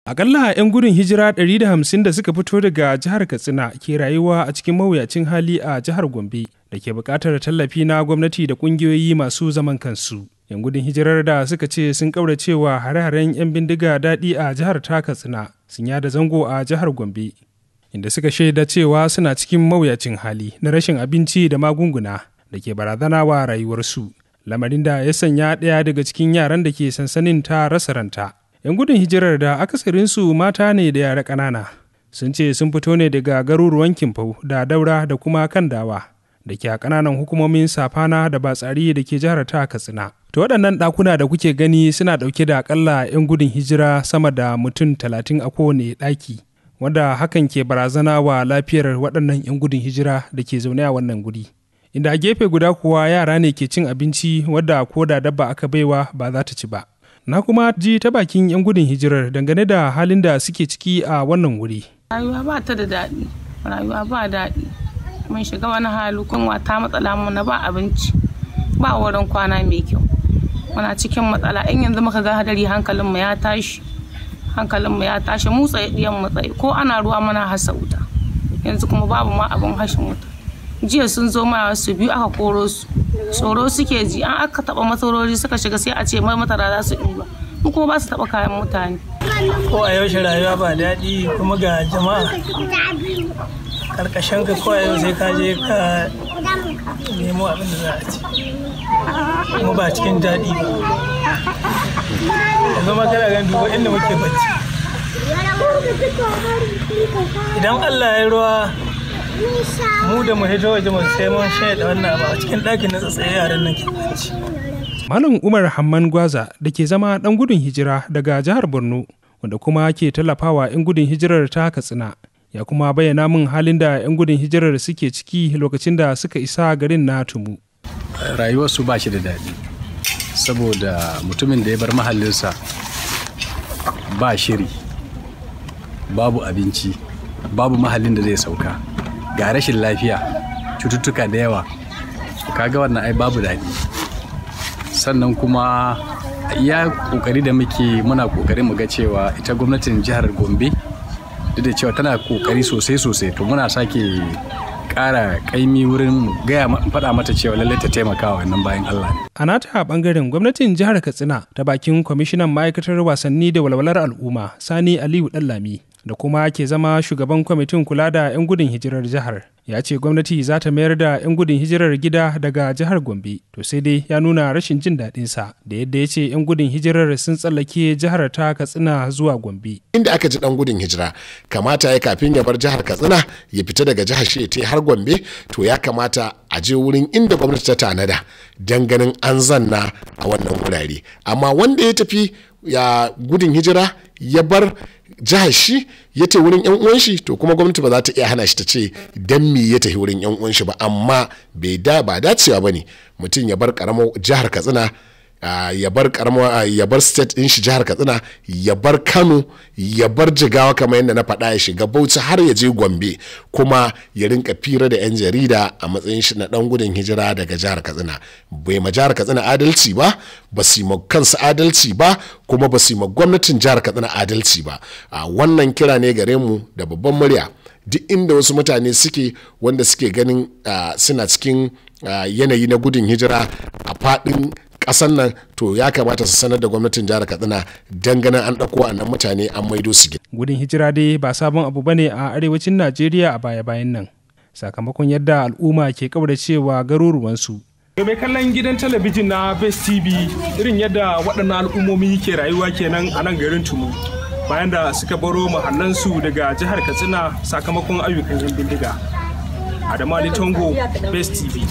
Akalla 'yan gudun hijira 150 da suka fito daga jihar Katsina ke rayuwa a cikin mawuyacin hali a jihar Gombe da ke buƙatar tallafi na gwamnati da ƙungiyoyi masu zaman kansu. 'Yan gudun hijirar da suka ce sun ƙauracewa hare-haren 'yan bindiga daɗi a jihar ta Katsina sun yada zango a jihar Gombe, inda suka shaida cewa suna cikin mawuyacin hali na rashin abinci da magunguna da ke barazana wa rayuwarsu. Lamarin da ya sanya ɗaya daga cikin yaran da ke sansanin ta rasa ranta. 'Yan gudun hijirar da akasarinsu mata ne da yara ƙanana sun ce sun fito ne daga garuruwan Kimfau da Daura da kuma Kandawa da ke a ƙananan hukumomin Safana da Batsari da ke jihar ta Katsina. To waɗannan ɗakuna da kuke gani suna ɗauke da aƙalla 'yan gudun hijira sama da mutum 30 a kowane ɗaki, wanda hakan ke barazana wa lafiyar waɗannan 'yan gudun hijira da ke zaune a wannan guri. Inda a gefe guda kuwa yara ne ke cin abinci wadda ko da dabba aka baiwa ba za ta ci ba. Na kuma ji ta bakin 'yan gudun hijirar dangane da halin da suke ciki a wannan wuri. Rayuwa ba ta da daɗi, rayuwa ba daɗi. Mun shiga wani hali kunwa ta matsala mana, ba abinci, ba wurin kwana mai kyau. Muna cikin matsala, in yanzu muka ga hadari hankalinmu ya tashi. Hankalinmu ya tashi, mu tsaye ɗiyan mu tsaye, ko ana ruwa muna hasa wuta. Yanzu kuma babu ma abin hashin wuta. Jiya sun zo ma su biyu aka koro su. Tsoro suke ji, an aka taba masarori suka shiga sai a ce mai matara za su ɗiba, mu kuma ba su taba kayan mutane. Ko a yaushe rayuwa ba daɗi, kuma ga jama'a karkashin ka, ko a yau sai ka je ka nemo abin da za a ci, kuma ba cikin daɗi ba. Yanzu ma kana ganin, duba inda muke bacci. Idan Allah ya ruwa, mu da mu hito waje mu sai mun shaida wannan abu a cikin ɗakin na tsatsaye yaran nan ke bacci. Malam Umar Hamman Gwaza da ke zama ɗan gudun hijira daga jihar Borno, wanda kuma ke tallafawa 'yan gudun hijirar ta Katsina, ya kuma bayyana min halin da 'yan gudun hijirar suke ciki lokacin da suka isa garin na Tumu. Rayuwarsu ba shi da daɗi, saboda mutumin da ya bar mahallinsa ba shiri, babu abinci, babu mahallin da zai sauka, ga rashin lafiya, cututtuka da yawa, kaga wannan ai babu daɗi. Sannan kuma iya kokari da muke, muna kokari mu ga cewa ita gwamnatin jihar Gombe, duk da cewa tana kokari sosai sosai, to muna sake ƙara kaimi wurin gaya faɗa mata cewa lallai ta taimaka wa wannan bayan Allah ne. A nata bangaren, gwamnatin jihar Katsina ta bakin kwamishinan ma'aikatar wasanni da walwalar al'umma, Sani Aliyu Ɗanlami, da kuma ke zama shugaban kwamitin kula da 'yan gudun hijirar jihar, ya ce gwamnati za ta mayar da 'yan gudun hijirar gida daga jihar Gombe. To sai dai ya nuna rashin jin daɗinsa da yadda ya ce 'yan gudun hijirar sun tsallake jihar ta Katsina zuwa Gombe. Inda aka ji dan gudun hijira, kamata ya kafin ya bar jihar Katsina, ya fita daga jihar shi ta har Gombe, to ya kamata a je wurin inda gwamnati ta tanada dan ganin an zanna a wannan wurare. Amma wanda ya tafi ya gudun hijira, ya bar jihar shi ya tafi wurin yan uwan shi, to kuma gwamnati ba za ta iya hana shi ta ce dan me ya tafi wurin yan uwan shi ba. Amma bai da ba dacewa bane mutum ya bar karamar jihar Katsina, ya bar karamar, ya bar state din shi jihar Katsina, ya bar Kano, ya bar Jigawa kamar yadda na faɗa, ya shiga Bauchi har ya je Gombe, kuma ya rinka fira da 'yan jarida a matsayin shi na dan gudun hijira daga jihar Katsina. Bai ma jihar Katsina adalci ba, ba su ma kansu adalci ba, kuma ba su ma gwamnatin jihar Katsina adalci ba. A wannan kira ne gare mu da babban murya, duk inda wasu mutane suke wanda suke ganin suna cikin yanayi na gudun hijira a faɗin ƙasan nan, to ya kamata su sanar da gwamnatin jihar Katsina dan ganin an ɗauko wannan mutane an maido su gida. Gudun hijira dai ba sabon abu bane a arewacin Najeriya a baya-bayan nan, sakamakon yadda al'umma ke kauracewa garuruwansu. Mai kallon gidan talabijin na Best TV, irin yadda waɗannan al'ummomi ke rayuwa kenan a nan garin Tumu, bayan da suka baro mahallansu daga jihar Katsina sakamakon ayyukan 'yan bindiga. Adamali Tongo, Best TV.